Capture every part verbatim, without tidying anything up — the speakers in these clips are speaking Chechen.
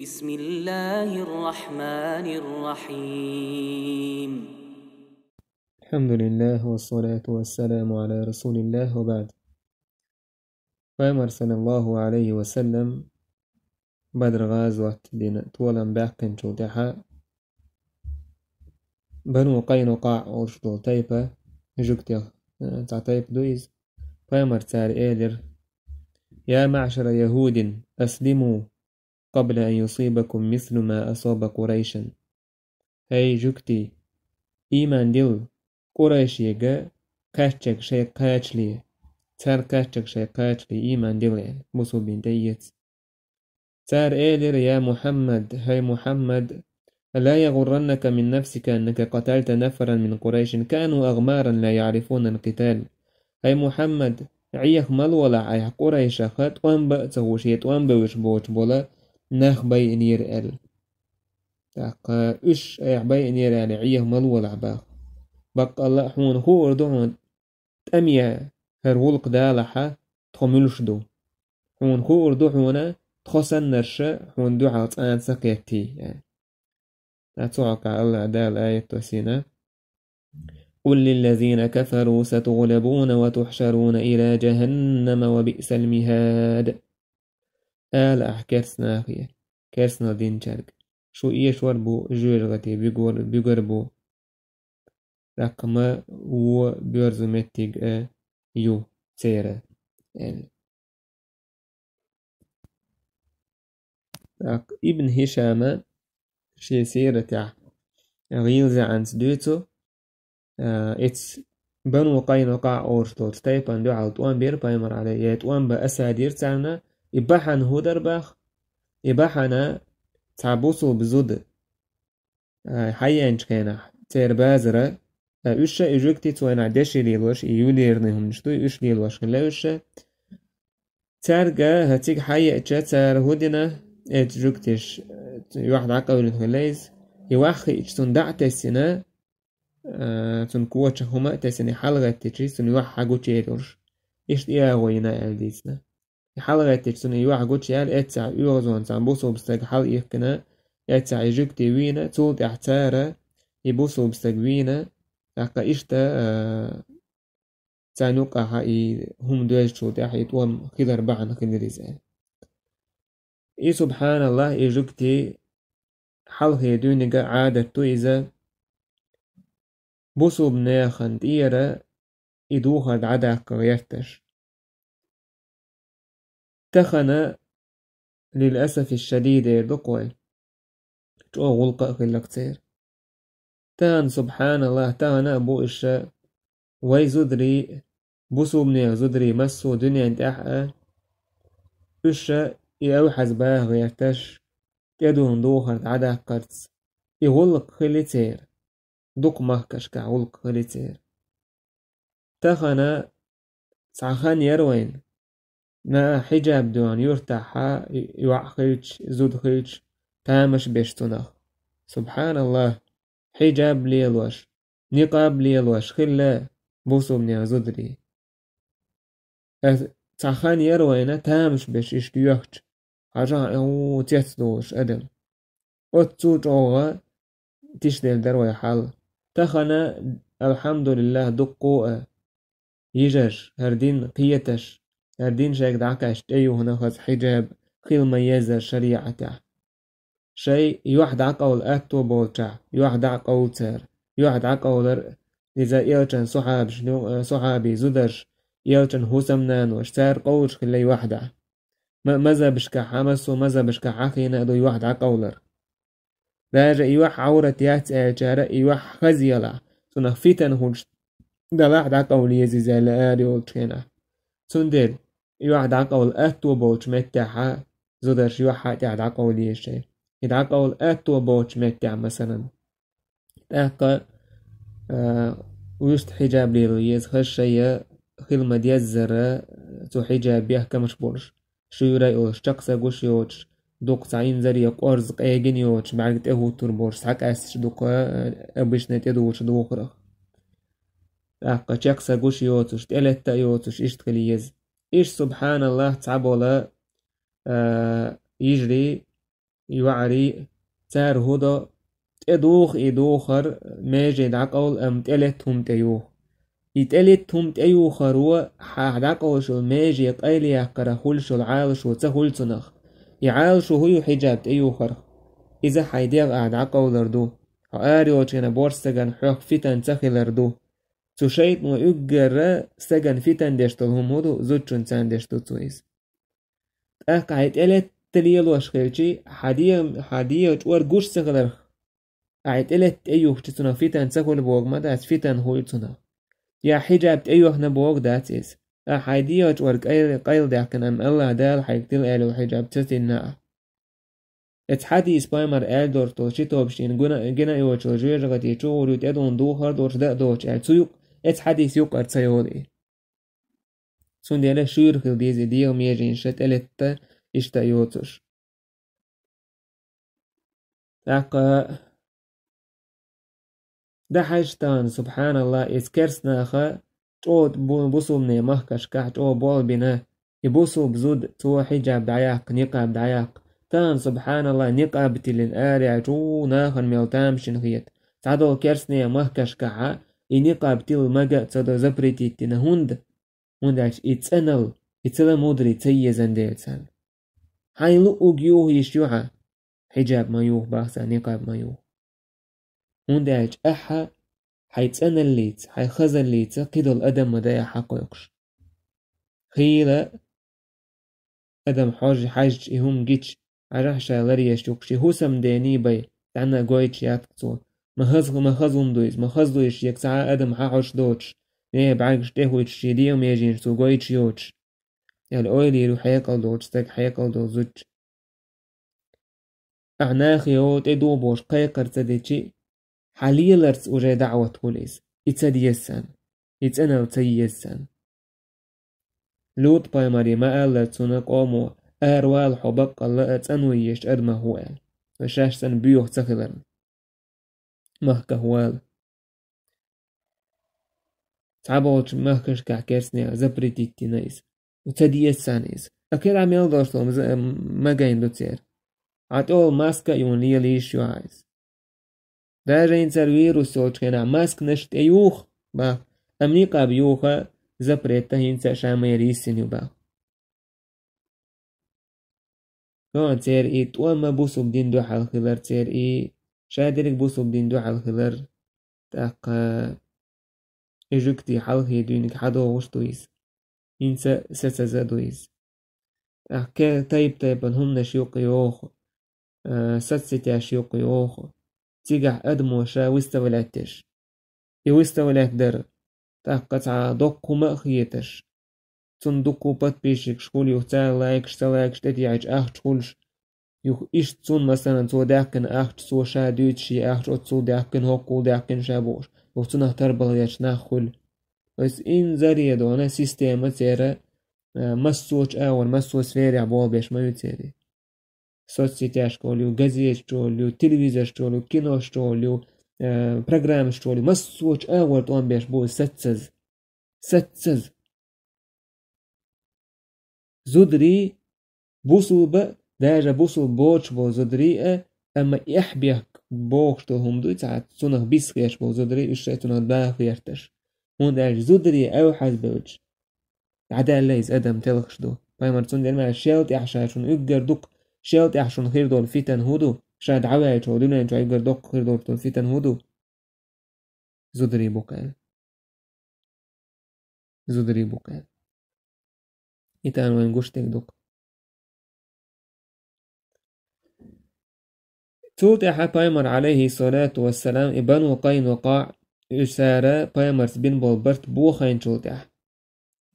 بسم الله الرحمن الرحيم. الحمد لله والصلاة والسلام على رسول الله وبعد. Пайхамар, саллаллаху алейхи ва саллам, Бадр гӀазот дийнахь толам баьккхинчул тӀаьхьа Бану КъайнукъаӀ олуш долу тайпа, жуьгтех, э, цхьа тайпа ду иза. Пайхамар цара элира: «Я маъшара яхӀудин, аслиму къабла ан юсибакум мислу ма асаба Къурайшан». ХӀей, жуьгтий, ийман дилла, Къурайшега кхаччалц шайн кхачале, цара кхаччалц шайн кхачале ийман дилла, аьлла, бусулбин тӀе эца. Цара элира: «Я Мухьаммад, хӀей Мухьаммад, ла ягӀурраннака мин нафсика аннака къаталта нафаран мин Къурайшин кану агӀмаран ла яӀрифунал къитал». ХӀей Мухьаммад, Ӏеха ма лолахь айхьа Къурайшах тӀом бан а ца хууш, я тӀом бевзаш боцуш болу нах байинера аьлла. ТӀаккха уьш айхьа байинера аьлла, Ӏеха ма лолахь боху. Баккъалла а хьуна хуур ду хьуна тӀаме хӀара гӀуллакх далахь, тхо муьлш ду. Хьуна хуур ду хьуна, тхо саннарш хьуна дуьхьал цкъа а ца кхеттий, аьлла. Ткъа цу хьокъехь АллахӀ Дала аят доссийна: «Къул лиллазина кафару сатугӀлабуна ва тухьшаруна ила жаханнама ва биъсал михӀад». Ала ахь керста нахе, керстанал динчаьрга: шу эшор бу, жоьжахате буьгур, буьгур бу. ТӀаккха ма вон боьрзу меттиг а ю церан, аьлла. ТӀаккха Ибн Хишама шен сиратехь гӀийлазаьӀанца дуьйцу, а, эцу Бану КъайнукъаӀ олуш долчу тайпана дуьхьал тӀом бира пайхамар Ӏалай, я тӀом бан асадира царна, и бахьана хӀун дара боху? И бахьана цхьа бусулба зуда, а, хьаеанчу хенахь, церан базара, а, уьш а и жуьгтий цу хенахь деши лелош, и ювелирный хӀуманаш ду, уьш лелош хилла уьш а. Цаьрга, а, цига хьаеача, цара хӀун дина, эцу жуьгташа, а, юьхь дӀакъевлина хилла иза. И юьхь хиъча, цунна дӀа а тесна, а, цунна кочах хӀума а тесна, и хьалагӀеттича, цунна юьхь хьагучуелла йолуш. Иштта и агӀо йина аьлла дийцина. И хьалагӀеттича, цунна и юьхь гучуяьлла, эццахь оьгӀазонца бусулба стаг хьалаихкина, эццахь и жуьгтий вийна, цул тӀаьхьа цара и бусулба стаг вийна, тӀаккха иштта, а, царна юккъехь и хӀума доьзначул тӀаьхьа и тӀом хилар бахьана хилира иза аьлла. И, субхьаналлахӀ, и жуьгтий хьалхе дуьйниг а Ӏадат ду иза, бусулба нехан тӀера и духар дӀадаккха гӀерташ. Тахана, лил асафи шадид, эр ду-кх вай, чӀогӀа гӀуллакх а хилла-кх церан. Тахана, субхьаналлахӀ, тахана а бу уьш, вай зударий, бусулба нехан зударий массо а дуьнен тӀехь а, уьш и эвхьаза баха гӀерташ, тӀедуьйна духар дӀадаккхарца, и гӀуллакх хили церан. Дукха махкашкахь гӀуллакх хили церан. Тахана цхьа хан яра вайна, наа хьиджаб доьгӀна юьртахь йоӀ хилча, зуда хилча, тамаш беш цунах. СубхьаналлахӀ, хьиджаб лелош, никъаб лелош хилла бусулба нехан зударий. Ас цхьа хан яра вайна тамаш беш иштта йоьхча, хьажахь, у, цецдолуш адам. Оццул чӀогӀа тишделла дара вай хьал. Тахана, алхьамдулиллахӀ, дуккха а йижарш, хӀара дин кхеташ, хӀара дин шайга дӀакхаьчча тӀеюхна хаза хьиджаб хила ма-еззара шариӀатехь. Шайн юьхь дӀакъовла аьтто болчохь, юьхь дӀа а къовлу цара. Юьхь дӀакъовлар иза элчан сахьабаш, сахьабий зударш, элчан хӀусамнанош, цара къовлуш хилла юьхь дӀа. Ма-, мазхабашкахь, хьан массо а мазхабашкахь хьахийна а ду юьхь дӀакъовлар. Даже и юьхь Ӏаврат яц аьллачара и юьхь хаза елахь, цунах фитан хӀуттуш делахь, дӀакъовла еза иза аьлла ара йолчу хенахь. Цундела юьхь дӀакъовла аьтто болчу меттехь зударша юьхь хьа тӀехь дӀакъовла еза шайн. И дӀакъовла аьтто боцучу меттехь, масалан. ТӀаккха, а, вуьшта хьиджаб лело еза хаза шайга хила ма-деззара, цу хьиджабех камаш болуш, шуьйра а йолуш, чекх са гуш йоцуш, дукха цхьа инзаре къорза къегина йоцуш, бӀаьрга тӀе хӀуттур болуш, схьакъаьсташ дукха, а, обычно тӀедугӀучу духарах. ТӀаккха чекх са гуш йоцуш, тӀелетта а йоцуш, иштта хила еза. Иштта, субхьаналлахӀ, цхьабола, а, йижарий йоӀарий, цара хӀун до, тӀедуха и духар меже дӀакъовла, амма тӀелетта хӀума тӀеюха. И тӀелетта хӀума тӀеюхаро хьа дӀакъовлаш йолу меже къайлаяккхарах хуьлуш йолу Ӏалашо ца хуьлу цунах. И Ӏалашо хӀун ю хьиджаб тӀеюхарх? Иза хьайн дегӀ ахь дӀакъовлар ду. Хьо ара йолчу хенахь борш стагана хьох фитан ца хилар ду. Цу шайтӀано уггар стагана фитан деш долу хӀума хӀун ду, зудчунна царна деш ду цо иза. ТӀаккха хьайн тӀелетта лелош хилчий, хьан дегӀ-, хьан дегӀан чӀор гуш ца хиларх, ахь хьайн тӀелетта тӀеюхча цунах фитан ца хуьлу боху ма дац, фитан хуьлу цунах. Я хьиджаб тӀеюьхна боху дац иза. Ахь хьайн дегӀан чӀор къай-, къайладаьккхина, амма АллахӀ Дала хьайга тила аьлла йолу хьиджаб ца тинна ахь. Эцу хьадийс пайхамар аьлла долуш долу ши тоба шена гина, гина йоцуш йолу жоьжахати чу гӀур ю, тӀедуьгӀун духар а доцуш, дан а доцуш аьлла. Цу юкъ-, эцу хьадийс юкъара ца йолу и. Цундела шуьйра хила деза и дегӀан меженаш тӀелетта иштта йоцуш. ТӀаккха дан хьаьжча тахана, субхьаналлахӀ, иза керстанаха чӀогӀа бу-, бусулбанийн махкашкахь чӀогӀа болх бина, и бусулба зуда, цо хьиджаб дӀаяккха, никъаб дӀаяккха. Тахана, субхьаналлахӀ, никъаб тиллина араяьлча, у, нахана мел тамашийна хета. Цхьадолу керстанийн махкашкахьа и никъаб тилла мага а ца до, запретить дина. ХӀунда? ХӀунда аьлча и цӀаналла, и цӀаналла мудари ца езан дела царна. Хьайн луъург юха йиш ю хьан, хьиджаб ма юха бах царна, никъаб ма юха. ХӀунда аьлча ахьа хьайн цӀаналлица, хьайн хазаллица кхидолу адам ма дайа хьакхойкхуш. Хийла адам хьожа хьаьжча, и хӀума гича, хьажахь ша ларъеш юкъа, шен хӀусамдений бай, цхьанна а гойтуш яц-кх цо. Ма хаза, ма хаза хӀума ду иза, ма хаза ду иза, шега цхьа а адам хьахьожуш доцуш, нехан бӀаьргаш тӀехӀуьттуш, шен дегӀан меженаш цо гойтуш йоцуш. Аьлла, ойла йийр ю хьекъал долчу стага, хьекъал долу зудчо. Ахьа нахе йо тӀедугӀу бохуш кхайкхар ца дичи, хьан леларца уже даӀват хуьлу иза. И ца деза царна. И цӀаналла ца еза царна. ЛутӀ-пайхамаре ма-аллара цунна къомо: «Аравала хьо баккъалла а цӀано езачу адамах ву», – аьлла. Вай шаьш цӀана боьха ца хиларна. Махках вала. Цхьаболчу махкашкахь керстанех запретить дина иза. Ца деза царна иза. А кхидӀа мел долуш долу ма-, магайн ду церан. Хьан тӀехула маска а юна лела йиш ю хьан иза. Даже хӀинца вирус йолчу хенахь масканаш тӀеюха, бах, амма никъаб юха запрет а хӀинца а ша ма яра йиссина ю, бах. Кхин церан и тӀом а бусулба дин дуьхьал хилар, церан и шадерриг бусулба дин дуьхьал хилар, тӀаккха и жуьгтий хьалхе дуьйниг хьадогӀуш ду иза. ХӀинца а сацаза а ду иза. ТӀаккха тайп-тайпана хӀуманаш юкъа йоху, а, соцсетяш юкъа йоху. Цигахь адамо ша выставлять деш. И выставлять дара, тӀаккха цхьа доккха хӀума а хеташ. Цунна дуккха подписчикаш хуьлу, юха цара лайкаш, ца лайкаш тӀетеӀча ахча хуьлуш. Юха иштта цунна, масалан, цо даьккхина ахча, цо ша дуьйцу шен ахча, оццул даьккхина, хӀоккхул даьккхина ша бохуш. Юха цунах тарбала ечу нах хуьлу. Оцу инзаре дона система церан, а, массочу агӀор, массо сферехь болх беш ма ю церан. Соцсетяшка волу, газеташка волу, телевизоршка волу, киношка волу, э, программашка волу, массочу агӀор тӀом беш бу саццаза. Саццаза. Зударий, бусулба, даже бусулба боцуш болу зударий а, амма эхь-бехк бохуш долу хӀума дуй цхьа, цунах бисхеш болу зударий, уьш шайн цунах даха гӀерташ. ХӀунда аьлча зударий эвхьазбевлча, дӀадаьлла иза адам телхаш ду. Пайхамар цундела ма аьлла, шел тӀехь ша шуна уггар дукха, шел тӀехь шуна хир долу фитан хӀун ду? Ша дӀаваьллачу дуьнен чохь уггар доккха хир долу фитан хӀун ду? Зударий бу-кх аьлла. Зударий бу-кх аьлла. И тахана вайн гуш дерг ду-кх. Цул тӀаьхьа пайхамар, алейхиссалату вассалам, и Бану КъайнукъаӀ, уьш цара пайхамарца бина болу барт бохийначул тӀаьхьа.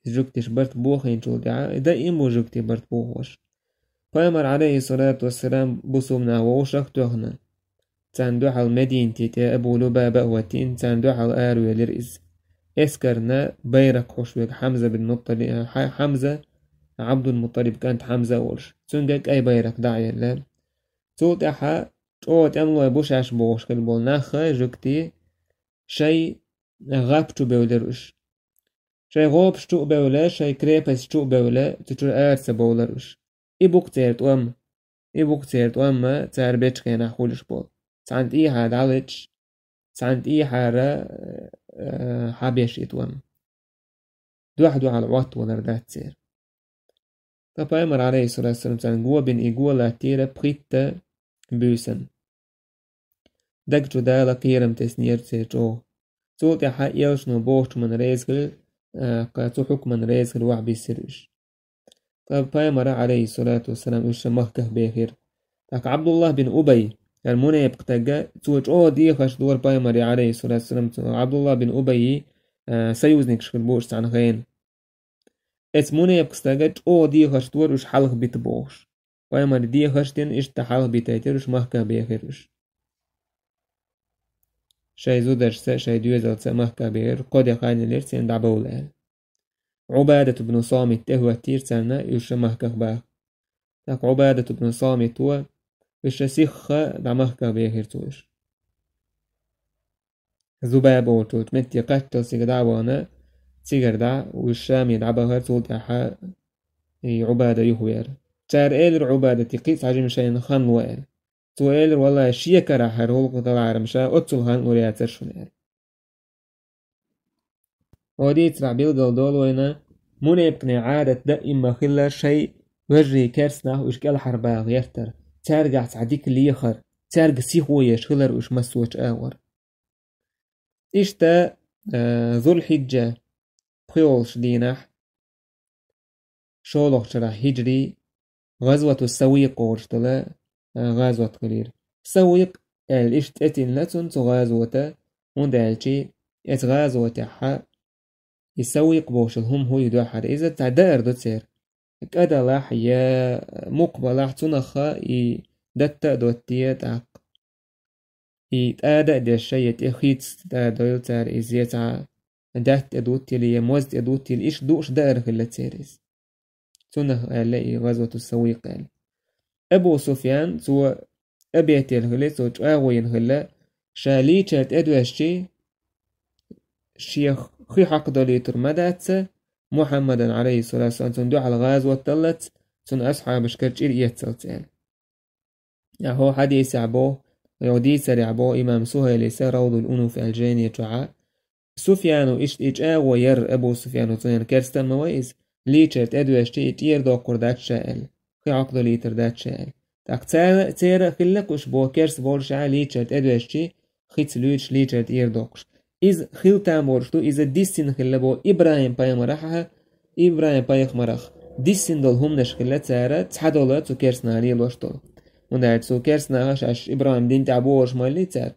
Жуьгтиш барт бохийначул тӀаьхьа, и даим бу жуьгтий барт бохош. Пайхамар, алейхиссалату вассалам, бусулба нах вовшах а тоьхна, царна дуьхьал Мединате тӀе Абу Лубаба а хӀоттийна, царна дуьхьал аравелира иза. Эскарна байракх хьош верг Хьамза бин Муттали-, Хьа-, Хьамза, Абдул-Мутталиб кӀант Хьамза а волуш. Цуьнга кӀай байракх дӀа а елла. Цул тӀаьхьа чӀогӀа тӀемалой бу шаьш бохуш хилла болу нах а, жуьгтий, шайн гӀап чу бевлира уьш. Шайн гӀопаш чу а бевлла, шайн крепость чу а бевлла, цу чуьра ара ца бовлара уьш. И бу-кх церан тӀом. И бу-кх церан тӀом цара бечу хенахь хуьлуш болу. Цхьана тӀехьа дӀалечаш, цхьана тӀехьара, э, хьабеш и тӀом. Дуьхь-дуьхьал Ӏоттавалар дац церан. Ткъа пайхамар, алейхиссалату вассалам, царна го бина и го латтийра пхийтта буьйсанна. Даг чу Дала кхерам теснера церан чӀогӀа. Цул тӀаьхьа элчано бохучу хӀуманна реза хилла, а, кху цу хьукманна реза хилла вахь биссира уьш. Ткъа пайхамара, алейхиссалату вассалам, уьш ша Макках бехира. ТӀаккха Абдуллах бин Убай, хӀара мунепакъ стаг, цо чӀогӀа дехарш дора пайхамаре, алейхиссалату вассалам, цо Абдуллах бин Убайи, а, союзникаш хир бу уьш цхьана хенахь. Эцу мунепакъ стага чӀогӀа дехарш дора уьш хьалха бита бохуш. Пайхамаре дехарш дина, иштта хьалха битийтира уьш, Макках бехира уьш. Шайн зударшца, шайн доьзалца Макках бехира, кхо де хан елира церан дӀабовла аьлла. Ӏубадат ибн Самит тӀехӀоьттира царна, уьш ша Макках баха. ТӀаккха Ӏубадат ибн Самит ву, уьш ша сихха дӀа Макках бехира цо уьш. Зубаб олучу метте кхаччалц цига дӀа а вахана, цигара дӀа уьш Шаме дӀабахара, цул тӀаьхьа и Ӏубада юхавеара. Цара элира Ӏубадате, кхин а цхьа жима шайна хан ло аьлла. Цо элира, валлай, шен карахь хӀара гӀуллакх далахьара ша оццул хан лур яцара шуна аьлла. Хьо дийцарахь билгал долу вайна, мунепакъийн Ӏадат даима хилла шайн вежарий керстанах уьш кӀелхьарбаха гӀертар, цаьргахь цхьа дика лехар, цаьрга сихо еш хилар уьш массочу агӀор. Иштта, а, Зулхьиджа пхоьалгӀачу дийнахь, шолгӀачу шарахь хӀиджри, гӀазвату Савикъ олуш долу, а, гӀазот хилира. Савикъ аьлла иштта цӀе тиллина цунна цу гӀазота, хӀунда аьлча эцу гӀазотехь и Савикъ бохуш йолу хӀума хӀун ю дуьххьара, иза цхьа даар ду церан. КӀа далахь я мукх балахь, цунах и датта а дотте тӀаккха. И тӀада а деш, я тӀе хийца тӀадойла цара иза, я цхьа даьтта тӀе дуттийла, я моза тӀе дуттийла, иштта дууш даар хилла церан иза. Цунах аьлла и гӀазвату Савикъ аьлла. Абу Суфьян, цо обед елла хилла, цо чӀагӀо йина хилла, ша лийчар тӀедоьжчи, шен хи хьакхадолуьйтур ма дац, Мухьаммадан, алейхиссалату вассалам, цунна дуьхьал гӀазот даллалц, цунна асхьабашкара чӀир эццалц аьлла. ХӀокху хьадисехь боху, йо дийцарехь боху имам Сухайлис Равдул Унуф аьлла жайни чохь, Суфьяну иштта и чӀагӀо яра, Абу Суфьяну, цуьнан керста ма вай иза, лийчар тӀедоьжчи и чӀера доккхур дац ша аьлла, хи хьакхадолуьйтур дац ша аьлла. ТӀаккха цара, церан а хилла кхуьш боху керста болуш а лийчар тӀедоьжчи, хица луьйчуш лийчар тӀера доккхуш. Иза хила там болуш ду, иза диссина хилла боху ИбрахӀим-пайхамарах а, ИбрахӀим-пайхамарах диссина долу хӀуманаш хилла цара цхьадолу цу керстанах лелош долу. ХӀунда аьлча цу керстанаха шаьш ИбрахӀим дин тӀехь бохуш ма лий цара.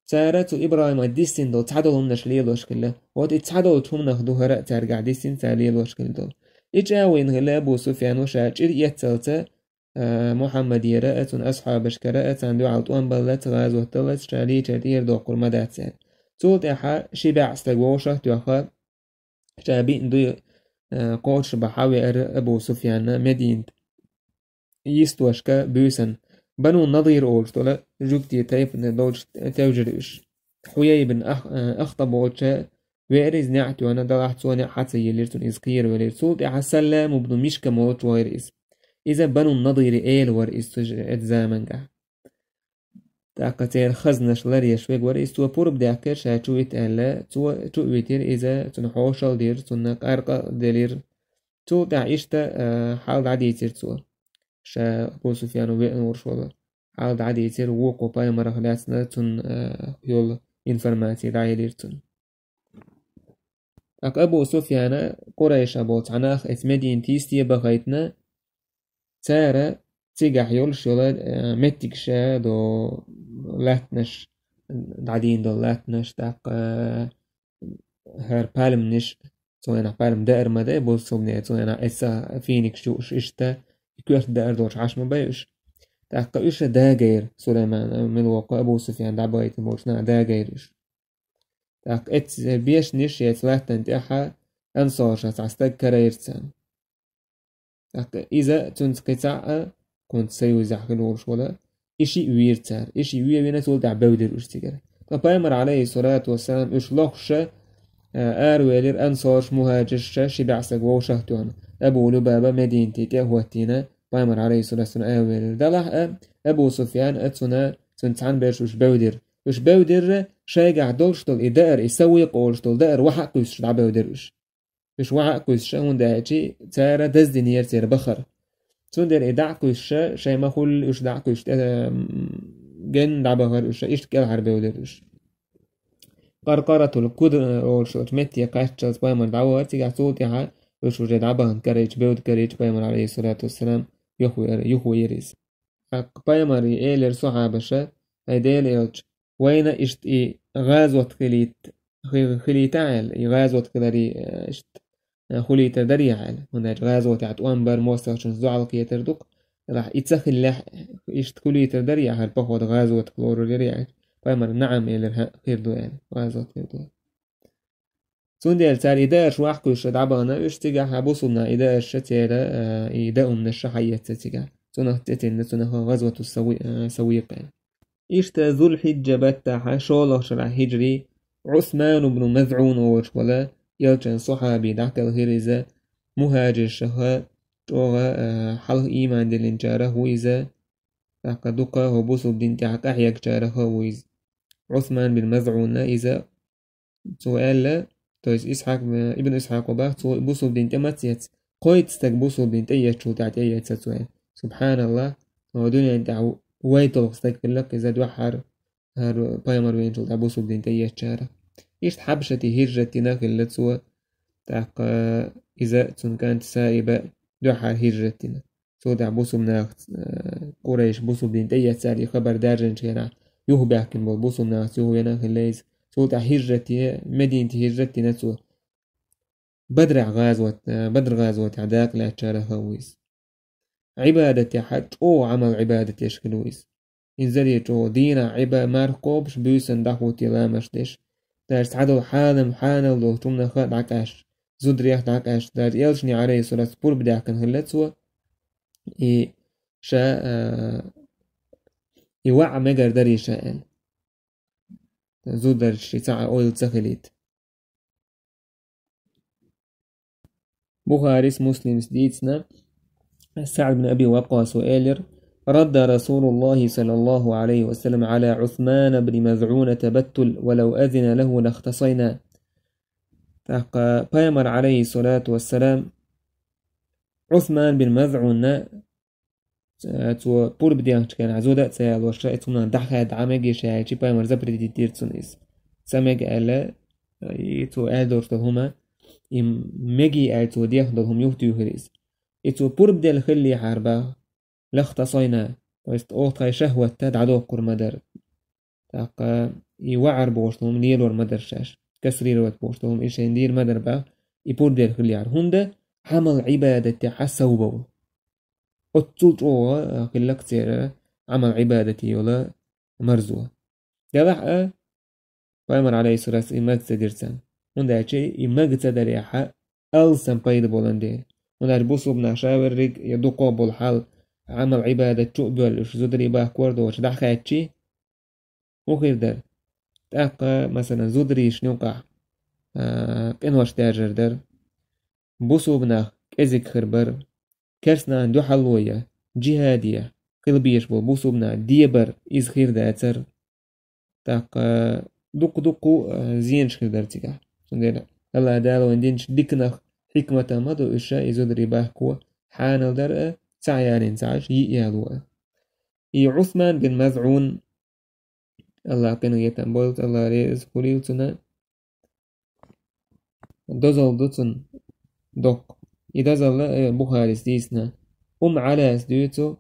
Цара цу ИбрахӀимах диссина долу цхьадолу хӀуманаш лелош хилла. Вот и цхьадолчу хӀуманах ду хӀара а цаьргахь диссина цара лелош хилла долу. И чӀагӀо йина хилла Абу Суфьяну ша чӀир эццалца, а, Мухьаммадера а, цуьнан асхьабашкара а, царна дуьхьал тӀом баллалц, гӀазот даллалц, ша лийчар тӀера доккхур ма дац аьлла. Цул тӀаьхьа ши бӀе стаг вовшах а тоьхна, ша биъна дуй, а, кхочушбан хьавеара Абу Суфьян Мединат йистошка буьйсанна. Бану Надир олуш долу жуьгтийн тайпана долчу тевжира уьш. Хьуяй бин Ах-, а, Ахтаб волчу веара иза, неӀ тоьхна, делахь цо неӀ хьа ца йиллира цунна, иза кхеравелира. Цул тӀаьхьа Саллам ибн Мишкам волчу вахара иза. Иза Бану Надиран эла вара иза цу ж-, эцу заманахь. ТӀаккха церан хазнаш ларъеш верг вара иза, цо пурба даьккхира ша чу вита аьлла, цо чу а витира иза, цунна хьошалла дира, цунна къаркъа а делира. Цул тӀаьхьа иштта, а, хьал дӀадийцира цо. Ша Абу Суфьяну веана волуш волу хьал дӀадийцира, вукху пайхамарах лаьцна цунна, а, йолу информаци дӀаелира цунна. ТӀаккха Абу Суфьяна Къурайша болу цхьа нах эцу Мединат йисте бахийтина, цара цигахь йолуш йолу, э, меттигаш а, до латтанаш, дӀадийна долу латтанаш, тӀаккха, э, хӀара пальманаш, цу хенахь пальма даар ма дай, бусалбанера цу хенахь эцу финикаш юуш иштта, и коьрта даар долуш Ӏаш ма бай уьш. ТӀаккха уьш а дагайра, Сулайман, э, мила воккху Абу Суфьян дӀабахийтина болчу наха дагайра уьш. ТӀаккха эцу бешнаш, эцу латтана тӀехь ансаршах цхьа стаг карайра царна. ТӀаккха иза цуьнца кхин цхьаъ а, кхунца союзехь хила волуш волу, и шиъ вийра цара. И шиъ ве вина, цул тӀаьхьа бевдира уьш цигара. Ткъа пайхамар, алейхиссалату вассалам, уьш лохуша, а, аравелира ансарш, мухӀажирша, ши бӀе стаг вовшах а тоьхна. Абу Лубаба Мединате тӀе а хӀоттийна, Пайхамар, алейхиссалату вассалам, аьлла велира. Делахь а Абу Суфьян а цуьнан, цуьнан цхьаьна берш уьш бевдира. Уьш бевдира, шайгахь долуш долу и даар, и савикъ олуш долу даар ваха а кхуьйсуш дӀабевдира уьш. Уьш ваха а кхуьйсуш, хӀунда аьлча цара даздинера церан бахар. Цундела и дӀа а кхуьйсуш, шайн ма хуьллу уьш дӀа а кхуьйсуш, тӀе, м, генна дӀабахара уьш, иштта кӀелхьарбевдира уьш. Къаркъаратул Кудр олуш долчу метте кхаччалц пайхамар дӀавахара, цигахь цул тӀаьхьа уьш уже дӀабахана карийча, бевдда карийча, пайхамар, алейхиссалату вассалам, юхавеара, юхавеара иза. ТӀаккха пайхамаре элира сахьабаша: «Ай Делан элча, вайна иштта и гӀазот хилийта, хи-, хилийта аьлла, и гӀазот хиларе, э, иштта, э, хилийтар дарий хьуна аьлла». ХӀунда аьлча гӀазотехь тӀом бар, мостагӀчунца дуьхьал кхетар ду-кх. Делахь и ца хиллехь, иштта хилийтар дарий хьуна хӀара поход гӀазотах лорур дарий хьуна аьлча, пайхамара: «НаӀам», — элира, — «хӀаъ, хир ду», — аьлла, гӀазот хир ду. Цундела цара и даарш ваха кхуьйсуш дӀабахана уьш, цигахь а бусулба наха и даарш церан, э, и даамнаш хьаэцна цигахь. Цунах цӀе тина, цунах гӀазвату Сави-, э, Савикъ аьлла. Иштта Зулхьиджа баттахь шолгӀачу шарахь хӀиджри, Ӏусман ибн МазӀун олуш волу, элчан сахьаби, дӀакхелхира иза, мухӀажиршах чӀогӀа, э, хьалха ийман диллинчарах ву иза, тӀаккха дукха хӀокху бусулба дин тӀехь къахьегначарах а ву иза. Ӏусман бин МазӀунна иза, цо аьлла, то есть Исхьакъ, э, Ибн Исхьакъа боху, цо бусулба дин тӀе ма ца эцна, кхойтта стаг бусулба дин тӀе эцначул тӀаьхьа тӀе эцна цо аьлла. СубхьаналлахӀ, хӀокху дуьнен тӀехь вай долу стаг хилла-кх иза дуьххьара, хӀара пайхамар веанчул тӀаьхьа бусулба дин тӀе эцначарах. Иштта Хьабшате хӀижрат дина хилла цо, тӀаккха иза, цуьнан кӀант Саиба дуьххьара хӀижрат дина. Цул тӀаьхьа бусулба нах, э, Къурайш бусулба дин тӀе эцна аьлла и хабар даьржинчу хенахь, юхабаьхкина болу бусулба нахаца юхавеана хилла иза. Цул тӀаьхьа хӀижрат е, Мединате хӀижрат дина цо. Бадрахь гӀазот, э, Бадр гӀазотехь дакъа лаьцначарах а ву иза. Ӏибадатехь чӀогӀа Ӏамал-Ӏибадат деш хилла ву иза. Инзаре чӀогӀа дийнахь Ӏиба-, марха кхобуш, буьйсанна дӀахӀуттий ламаз деш. Даже цхьадолу хьанам-, хьанал долчу хӀуманах а дӀакъаьсташ, зударех а дӀакъаьсташ. Даже элчане, алейхиссалату, пурба даьккхина хилла цо, и ша, а, и ваӀа мегар дарий ша аьлла. Зударшший цхьа а ойла ца хилийта. Бухарис, Муслимс дийцина, СаӀд бин Аби Ваккъаса элира: «رد رسول الله صلى الله عليه وسلم على عثمان بن مظعون التبتل، ولو أذن له لاختصينا». ТӀаккха пайхамар, алейхиссалату вассалам, Ӏусман бин МазӀунна, э, цо пурба дехначу хенахь зуда а ца ялош, ша и цунах дӀахаьдда Ӏа мегий ша аьлча, пайхамар запретить дира цунна иза. Ца мега аьлла, и цо аьлла долуш долу хӀума, и мегий аьлла цо дехна долу хӀума юхатуьйхира иза. И цо пурба делла хиллехьара боху, لاختصينا, то есть оха тхайн шахӀватта дӀадоккхур ма дара. ТӀаккха и ваӀар бохуш долу хӀума лелор ма дара шаьш, кастрировать бохуш долу хӀума и шайна дийр ма дара боху, и пурба делла хиллехьара. ХӀунда? Ӏамал-Ӏибадатехь сов бовла. Оццул чӀогӀа хилла-кх церан Ӏамал-Ӏибадате йолу марзо. Делахь а, пайхамар, алейхиссалату, и мага ца дира царна. ХӀунда аьлча и мага ца дарехь, алсам пайда болун дела. ХӀунда аьлча бусулба нах ша верриг я дукха болу хьал, Ӏамал-Ӏибадат чу а боьллуш, зударий бахкор доцуш дӀахаьдчи, хӀун хир дара? ТӀаккха, масалан, зударийн юкъахь, а, къинош даьржар дара. Бусулба нах кӀезиг хир бара. Керстанан дуьхьало я, джихӀаде хила безаш болу бусулба нах дебар, иза хир дацара. ТӀаккха дуккха-дуккха, а, зенаш хир дара цигахь. Цундела АллахӀ Дала вайн динчу диканах хьикматан ма ду уьш, и зударий бахко хьанал дара а, цхьаъ ялийна ца Ӏаш, йиъ яло а. И Ӏусман бин МазӀун, АллахӀ къинхетам бойла, АллахӀ реза хуьлийла цунна, дозалла ду цуьнан доккха. И дозалла, э, Бухарис дийцина. Умму Ӏалас дуьйцу: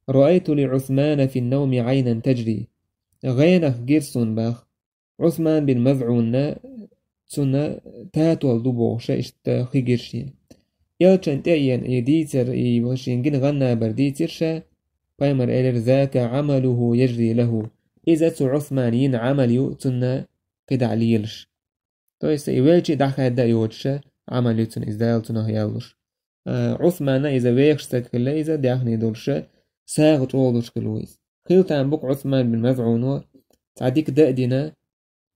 «رأيت لعثمان في النوم عينا تجري». ГӀенах гира суна боху. Ӏусман бин МазӀунна цунна татол ду бохуш, иштта хи гира шена. Элчан тӀе а еана и дийцар, и шена гина гӀан-набар дийцира ша, пайхамар элира: «ذاك عمله يجري له». Иза цу Ӏусмана йина Ӏамал ю цунна кхидӀа лелаш. То есть и велчи дӀахаьдда а йоцуша Ӏамал ю цунна иза, Дала цунах яьллуш. А, Ӏусмана иза вехаш стаг хилла, иза даьхни долуша, сагӀа чӀогӀа луш хилла ву иза. Хила там бу-кх Ӏусман бин МазӀуно цхьа дика дан а дина,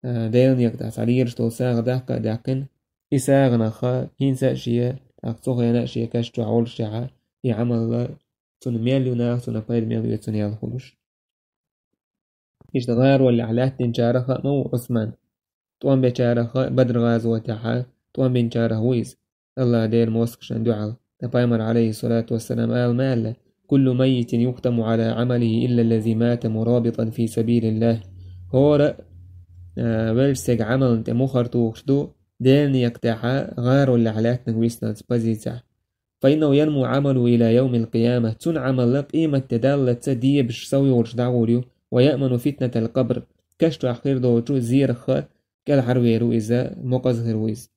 а, Делан некъа тӀехь цхьа лелаш долу сагӀа даккха а даьккхина, и сагӀанах хӀинца а шен, тӀаккха цу хенахь а шен каш чохь волушехь, и Ӏамал цунна мел ю наха, цунна пайда мел ю, цунна ял хуьлуш. Иштта гӀароллехь лаьттинчарах а ма ву Ӏусман. ТӀом бечарах а, Бадр гӀазотехьа тӀом бинчарах ву иза. АллахӀ Делан мостагӀашна дуьхьал. Ткъа Пайхамар, Ӏалайхиссалату вассалам, ала ма аьлла: «كل ميت يختم على عمله إلا الذي مات مرابطا في سبيل الله». ХӀора а, э, велча стеган Ӏамална тӀе мухӀар тухуш ду, Делан некъа тӀехьа гӀароллехь лаьттинарг висиналц позицехь. «فإنه ينمو عمله إلى يوم القيامة». Цун Ӏамал къематде даллалц дебаш сов йолуш дӀагӀур ю, «ويأمن فتنة القبر». Каш чохь хир долчу зераха кӀелхьарвер ву иза, мукъаза хир ву иза.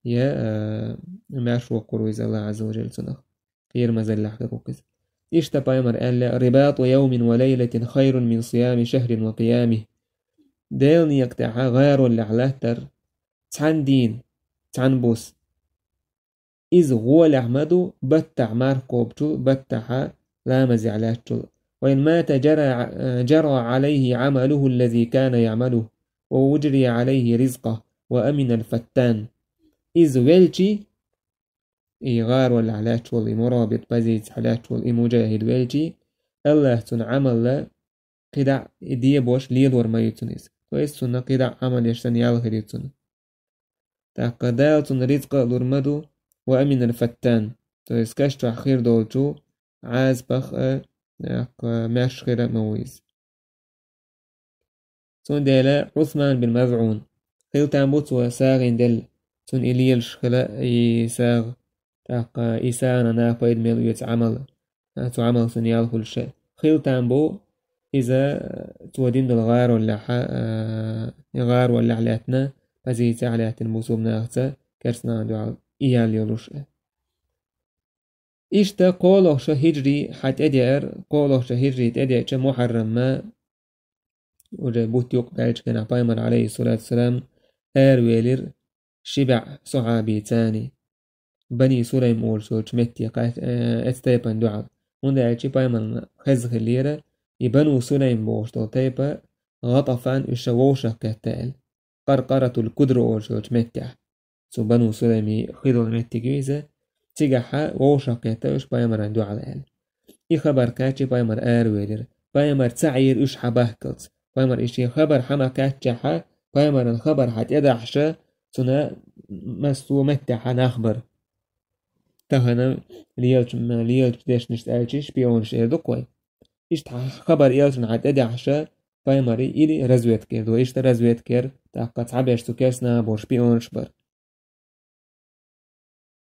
Я, а, маьрша воккхур ву иза АллахӀ Ӏазза ва Жалла цунах. Кхерамазаллехь хир ву иза. Иштта Пайхамар аьлла: «رباط يوم وليلة خير من صيام شهر وقيامه». Делан некъа тӀехьа гӀароллехь латтар цхьана дийна, цхьана буса. Иза гӀолехь ма ду баттахь марха кхобучул, баттахьа ламазехь лаьттачул. «وإن مات جرى، جرى عليه عمله الذي كان يعمله، وأجري عليه رزقه، وأمن الفتان». Иза велчий, и гӀароллехь лаьтташ волу, и мурабит позицехь лаьтташ волу, и мужахӀид велчий, АллахӀа цуьнан Ӏамалла кхидӀа и дебош лелор ма ю цунна иза. То есть цунна кхидӀа Ӏамал еш санна ял хир ю цунна. ТӀаккха Дала цунна рицкъа а лур ма ду, «وأمن الفتان», то есть каш чохь хир долчу Ӏазапах а, тӀаккха маьрша хир а ма ву иза. Цундела Ӏусман бин МазӀун, хила там бу цо сагӀина делла, цунна и лелаш хила и сагӀа, тӀаккха и сагӀана наха пайда мел оьцу Ӏамал, а, цу Ӏамал цунна ял хуьлуш а. Хила там бу иза, цо дина долу гӀароллехь, а, гӀароллехь лаьттина, позицехь лаьттина бусулба нахаца керстанан дуьхьал и ял йолуш а. Иштта кхоалгӀа шо хӀиджри хьан тӀедеара, кхоалгӀа шо хӀиджри тӀедеача Мухьаррам ма, уже бутт юкъ даьллачу хенахь Пайхамар, Ӏалайхиссалату вассалам, аравелира ши бӀе сахьабица, Бани Сулайм олуш йолчу метте кхаьчча, э, эцу тайпана дуьхьал. ХӀунда аьлча Пайхамарна хезна хиллера, и Бану Сулайм бохуш долу тайпа ГӀатафан уьш ша вовшах кхетта аьлла. Къаркъаратул Кудра олуш йолчу меттехь. Цу Бану Сулайми хи долу меттиг ю иза. Цигахьа вовшах кхетта уьш Пайхамаран дуьхьал аьлла. И хабар кхаьчча Пайхамар аравелира. Пайхамар ца Ӏийра уьш хьан бахкалц. Пайхамар и шен хабар хьан ма кхаьччахьа, Пайхамаран хабар хьан тӀедахьаша, цуна массо а меттехьа нах бара. Тахана лелачу, лелачу дешнашца аьлча шпионаш эр ду-кх вай. Иштта хьан хабар элчана хьан тӀедахьаша, Пайхамаре или разведка эр ду, иштта разведка эр, тӀаккха цхьаберш цу керстанаха боху шпионаш бара.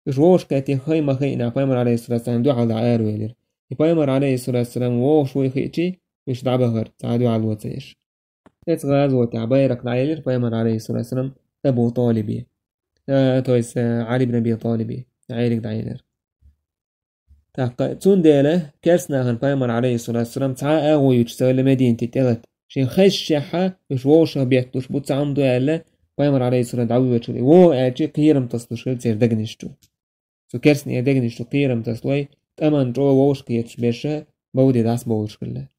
Уьш вовшахкхетта хи ма хиъна Пайхамар, Ӏалайхиссалату вассалам, дуьхьал дӀа аравелира. И Пайхамар, Ӏалайхиссалату вассалам, вовшах вуй хиъчи, уьш дӀабахара, цхьа а дуьхьал вацийша. Эцу гӀазотехь байракх дӀаелира Пайхамар, Ӏалайхиссалату вассалам, Абу ТӀалибе. Э, то есть, э, Ӏали бин Аби ТӀалибе. Ӏелиг дӀаелира. ТӀаккха цундела керстанахана Пайхамар, Ӏалайхиссалату вассалам, цхьа а агӀо юьтуш ца хилла Мединате тӀелата. Шен хезчахьа, уьш вовшах бетталуш бу, цхьа хӀума ду аьлла, Пайхамар, Алейхиссалам, дӀавоьдуш вара. ВогӀу аьлчи, кхерам тасалуш хила церан дегнаш чу. Цу керстанийн дегнаш чу кхерам тасалой, тӀаман чӀогӀа вовшахкхеташ берша, бовде дӀасабовлуш хилла.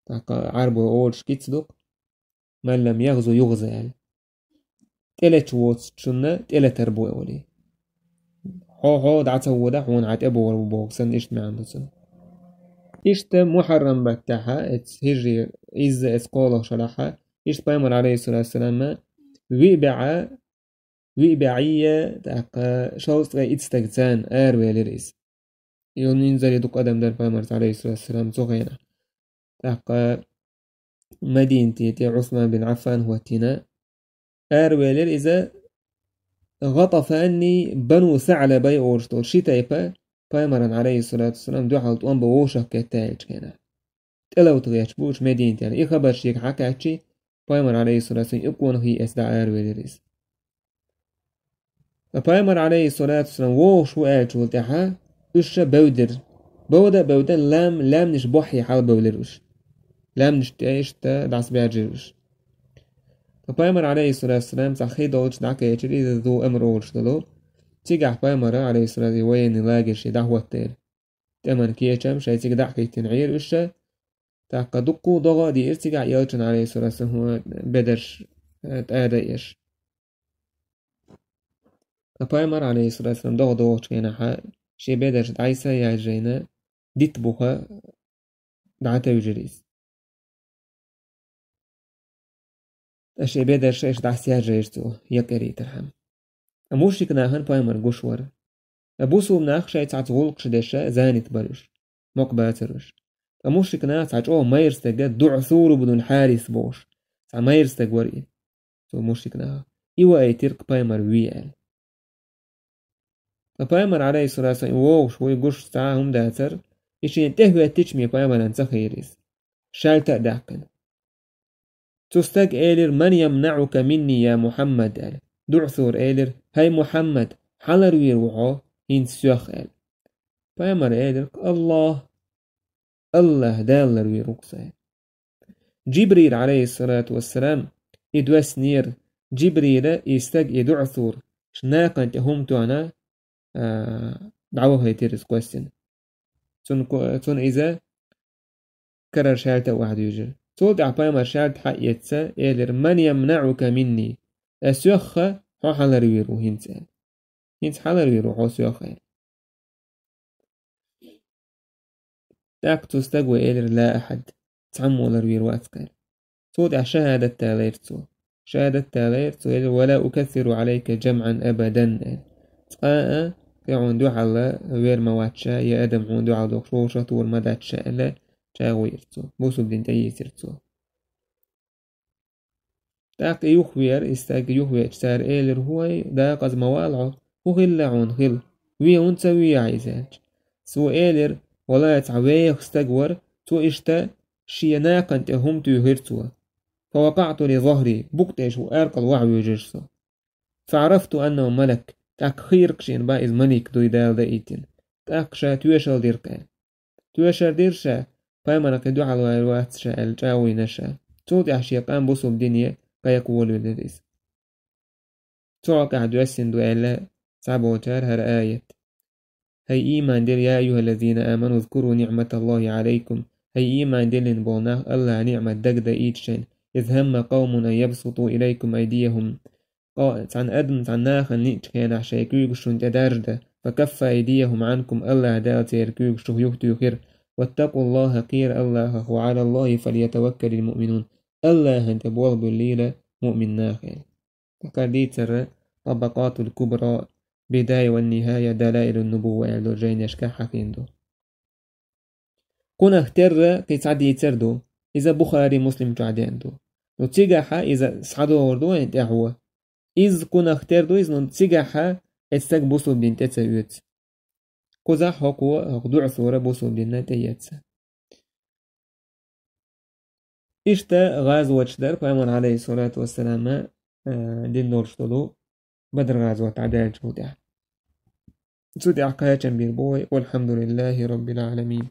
ТӀаккха Ӏарбой олуш кица ду-кх: «Ман лам ягӀзу югӀза», – аьлла. ТӀелеташ воцучунна тӀелатар бу олий. Хьо, хьо дӀа ца вода, хьуна хьан тӀебогӀур бу боху санна, иштта маьӀна ду цуьнан. Иштта Мухьаррам баттахьа, эцу хӀижри изза эцу кхоалгӀа шарахьа, иштта Пайхамар, Алейхиссалату вассалам, виъ бӀе, виъ бӀе, тӀаккха шовзткъе итт стаг царна аравелира иза. Юха инзаре дукха адам дара Пайхамарца, Алейхиссалату вассалам, цу хенахь. ТӀаккха Мадинате тӀе Ӏусман бин Ӏаффан хӀоттийна, аравелира иза. ГӀатафанний Бану СаӀлабай олуш долу ши тайпа Пайхамаран, Алейхиссалату вассалам, дуьхьал тӀом бан вовшахкхетта аьллачу хенахь. ТӀелатта гӀерташ бу уьш Мадинатера. И хабар шега хьакхаьччи, Пайхамар, Алейхиссалату вассалам, и къонахий эцна дӀа аравелира иза. Ткъа Пайхамар, Алейхиссалату вассалам, вогӀуш ву аьллачул тӀаьхьа уьш ша бевдира. Бевда а бевда, лам, лаьмнаш боххье хьалабевлира уьш. Лаьмнаш тӀе иштта дӀасабаьржира уьш. Ткъа Пайхамар, Алейхиссалату вассалам, цхьа хи долчу дӀакхечира, иза Зу Амр олуш долу. Цигахь Пайхамара, Алейхиссалату, военный лагерь шен дӀахӀоттайра. ТӀеман кечам шайн цига дӀа а хӀиттина Ӏийра уьш ша. ТӀаккха дуккха а догӀа а диира цигахь элчана, Алейхиссалату вассалам, бедарш, э, тӀада а еш. Ткъа Пайхамар, Алейхиссалату вассалам, догӀа догӀучу хенахьа, шен бедарш дӀасаяжжайна, дитт буха дӀатевжира иза. Ткъа шен бедарш иштта дӀасаяжжайра цо, якъарийтархьама. Ткъа мушрик нахана пайхамар гуш вара. Ткъа бусулба нах шайца цхьацца гӀуллакхаш деш занят бара уьш, мукъа бацар уьш. Ткъа мушрик наха цхьа чӀогӀа майра стаг, ДуӀсур ибн аль-Хьарис бохуш, цхьа майра стаг вара и, цу мушрик наха. И ваийтира-кх пайхамар ве аьлла. Ткъа пайхамар, Ӏалайхиссалату вассалам, и вогӀуш вуй гуш цхьа а хӀума дацар, и шена тӀехӀоьттича-м пайхамарна ца хийра иза, шаьлта а даьккхина. Цу стага элира: «Ман ямнаӀука минни, я Мухьаммад?» — аьлла. ДуӀсура элира: «ХӀай Мухьаммад, хьан ларвийр ву хьо хӀинца соьх?» — аьлла. Пайхамара элира: «АллахӀ, АллахӀ Дала ларвийр ву-кх са». Джибрил, Ӏалайхиссалату вассалам, и доссинера, Джибрила и стаг, и дуӀа сур, ш-, накхана тӀе хӀума тоьхна, а, дӀавахийтира иза кхоьссина. Цун ко-, цунна иза карара шаьлта а ваха дуьйжира. Цул тӀаьхьа пайхамар шаьлта хьаэца, элира: «Ман ямнаӀука минни?» Ас соьхха хьо хьаларвийр ву хӀинца аьлла. ХӀинца хьаларвийр ву хьо соьхха аьлла. ТӀаккха цу стага элира: «Ла ахьад, цхьаммо ларвийр вац-кх», — аьлла. Цул тӀаьхьа шахӀадат далийра цо. ШахӀадат далийра цо, элира: «Ва ла укассиру Ӏалайка джамӀан абадан», — аьлла. Цкъа а кхин хьуна дуьхьал вер ма вац ша, я адам хьуна дуьхьал дохуш вовшах а тур ма дац ша аьлла, чӀагӀо йира цо. Бусулба дин тӀеийцира цо. ТӀаккха и юхавеара, и стаг юхавеача, цара элира: «ХӀой, дакъаза ма вала хьо, хӀун хилла хьуна хила? Вен хӀунда ца веахь иза?» — аьлча. Цо элира: «Валлахьи, цхьа веха стаг вара, цо иштта шен накхана тӀе хӀума туьйхира цо. Фа вакъаӀту ли захри, букъ тӀе шу аркъал вахьа вуьйжира со. Фа Ӏарафту аннаху малак, тӀаккха хийра-кх шена бах иза малик дуй Дала даийтина. ТӀаккха ша тоьшалла дира-кх», — аьлла. Тоьшар дира ша, пайхамарна кхин дуьхьал вайр вац ша аьлла, чӀагӀо йина ша. Цул тӀаьхьа шен къам бусулба дине кхайкха волавелира иза. Цу хьокъехь доьссина ду аьлла цхьаболчара хӀара аят. ХӀай ийман дилла, я айюхаллазина аману, узкуру ниӀматаллахи Ӏалайкум. ХӀай ийман диллина болу нах, АллахӀан ниӀмат дагадеийта шайна. Из хӀамма къавмун ан ябсуту илайкум айдияхум. Къо-, цхьана адам, цхьана нахана ниъчу хенахь шайн куьйгаш шуна тӀе даржадан, фа каффа айдияхум Ӏанкум, АллахӀ Дала церан куьйгаш шух юхатуьйхира. Ваттакъуллаха, кхера АллахӀах, ва Ӏалаллахи фальятаваккалил муъминун. АллахӀан тӀе болх буьллийла муъмин нах, аьлла. ТӀаккха дийцар Табакъатул Кубра, Бидая ва Нихая, Далаилун Нубува аьлла долу жайнашкахь хьахийна ду. Кхунах терра кхин цхьа дийцар ду. Иза Бухари, Муслим чохь деана ду. Ну, цигахьа иза схьадогӀур ду вайн тӀаьхьо. Иза кхунах тера ду иза, ну, цигахьа эцу стаг бусулба дин тӀе ца оьцу. Кхузахь хӀокхо, хӀокху дуьхьа сура бусулба динна тӀеэца. Иштта гӀазоташ дара пайхамар, Ӏалайхиссалату вассалама, а, дина долуш долу Бадр гӀазот дӀадаьллачул тӀаьхьа. Цу тӀехь кхачам бийр бу вай. Валхьамдулиллахи Роббил Ӏаламин.